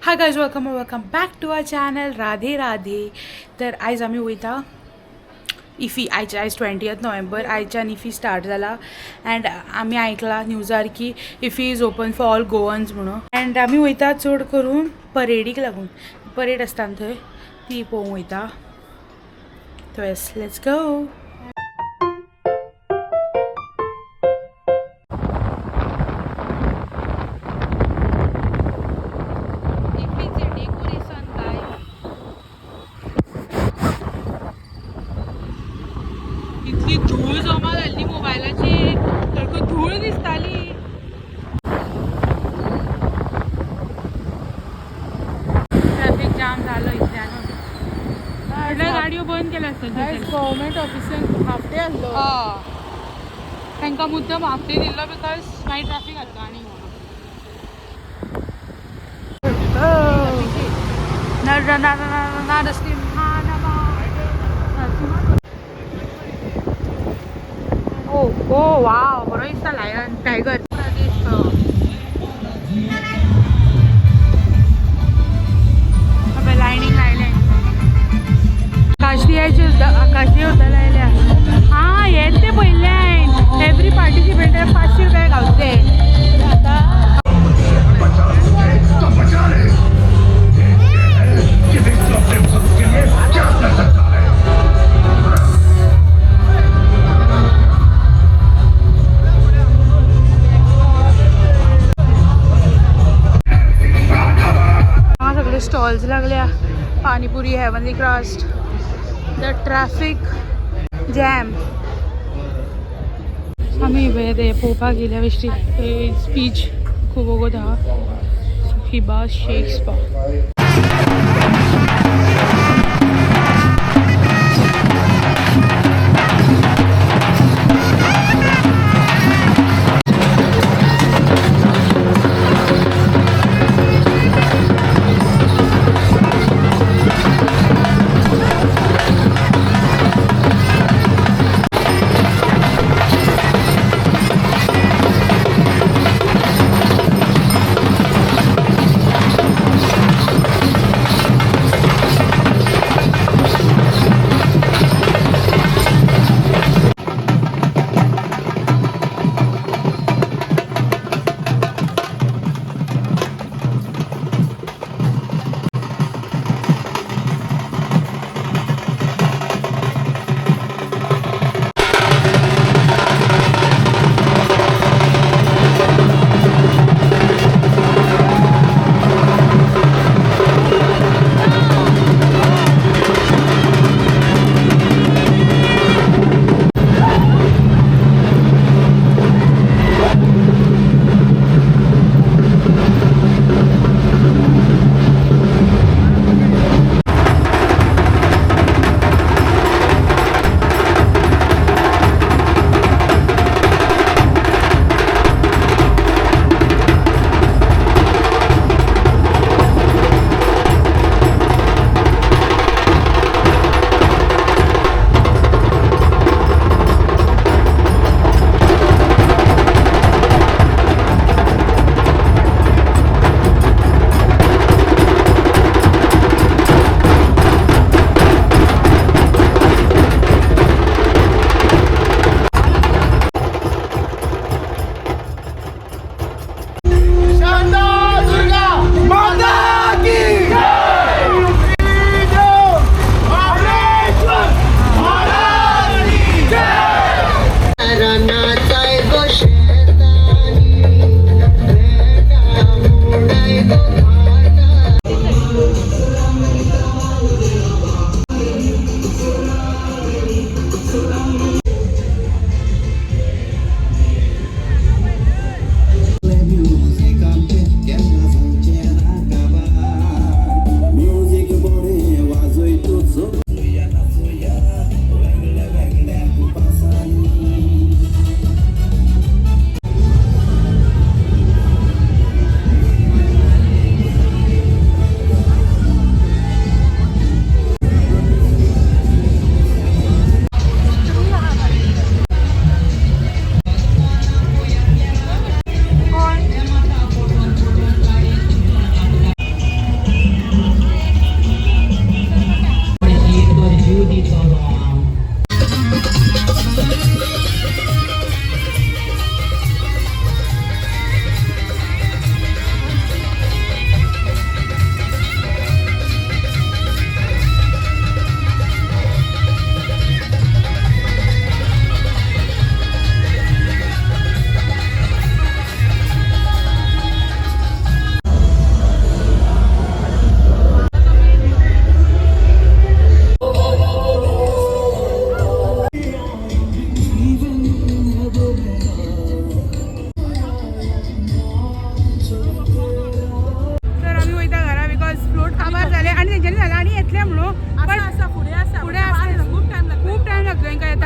Hi guys, welcome welcome back to our channel. Radhe Radhe. तर आयज आमी वयता इफी. आयज आयज 20 नोव्हेंबर. आयच्यान इफी स्टार्ट जाला अँड आमी आयकला न्यूजार की IFFI is open for all Goans म्हणून. अँड आमी वयता चड करून परेडीक लागून. परेड आसता न्हू थंय, ती पळोवंक वयता. येस, let's go. Decoration काय, इतली धूळ जमा जाल्ली मोबायलाचेर, सारको धूळ दिसताली. ट्रॅफिक जाम जालो इतल्यान. म्हटल्यार गाडयो बंद केल्या आसतल्यो. गव्हर्मेंट ऑफिसान हाफ डे आसलो. तांकां मुद्दम हाफ डे दिल्लो because मागीर ट्रॅफिक जाता. आनी नर नर नरसिंहा. ओ ओ वाव, बरो दिसता. Lion, tiger. लायनीक लायले. आकाशदिव्याचे, आकाशदिवे सुद्दां लायल्या. हा, हेच ते पयल्यान एवरी पार्टिसिपेंट 500 रुपया गावते आतां. तो बचा ले। देखते हैं कि विश्व अपने भक्त के लिए क्या कर सकता है। हांगा सगळे स्टॉल्स लागल्या, panipuri, heavenly crust. The traffic jam. आमी ते पळोवपाक गेल्या बेश्टी. बीच खूब वगत आहा. हिबा शेख स्पा.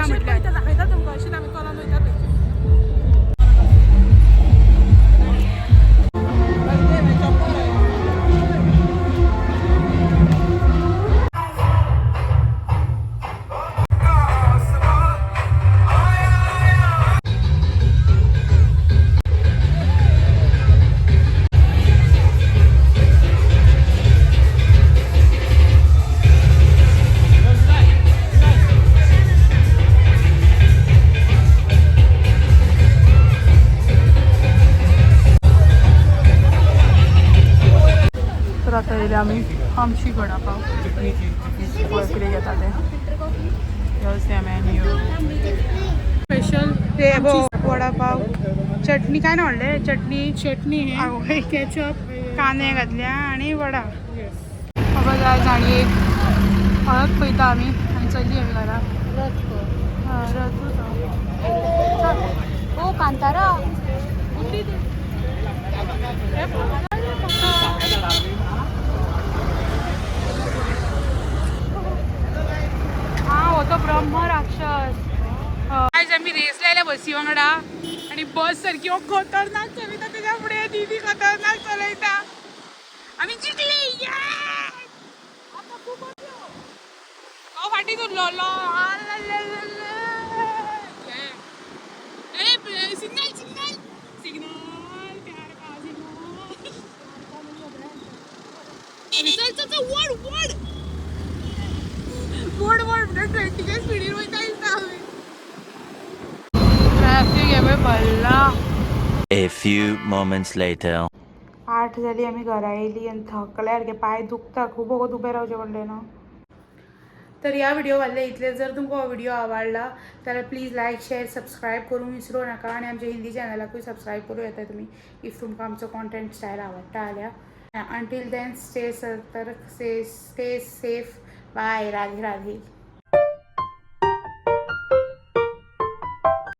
ना म्हटल्यार. दाखयता तुमकां, अशेंच आमी चलोन वयता थंय. तर आता येयले आमी आमशी वडापाव. पळय कितें घेता ते. Here's the menu. Special ते वडापाव, चटणी काय ना व्हडले चटणी. चटणी, आवय. केचप. कांदे घातल्या आणि वडा. येस. बाबा जाय आनी एक हळद पळयता आमी आनी चली आमी घरा. हय, रथूच हो. ओ कांतारा. हा, हो तो ब्रह्म राक्षस. आयज आमी रेस लायल्या बसी वांगडा आणि बस सारकी हो खतरनाक चलयता. तेच्या फुडें दिदी खतरनाक चलयता. आमी जिखली. हो, फाटीं उरलो. सिग्नल, सिग्नल, सिग्नल, प्यार का सिग्नल. अरे चल चल चल, वड वड वड वड. 20च्या स्पिडीर वयता दिसता आमी. ट्रॅफिक हे पळय भरला. A few moments later. 8 जाली, आमी घरा येयली आनी थकल्या सारके, पांय दुखता खूब. वगत उबें रावचें पडलें न्हू. तर ह्या व्हिडिओ वाडले इतले. जर तुमकां हो व्हिडिओ आवडला जाल्यार प्लीज लायक, शेअर, सबस्क्रायब करूंक विसरूं नाका आनी आमच्या हिंदी चॅनलाकूय सबस्क्रायब करूं येता तुमी, if तुमकां आमचो कॉन्टेंट स्टायल आवडटा जाल्यार. अंटील then, stay सतर्क, stay safe. Bye. Radhe Radhe.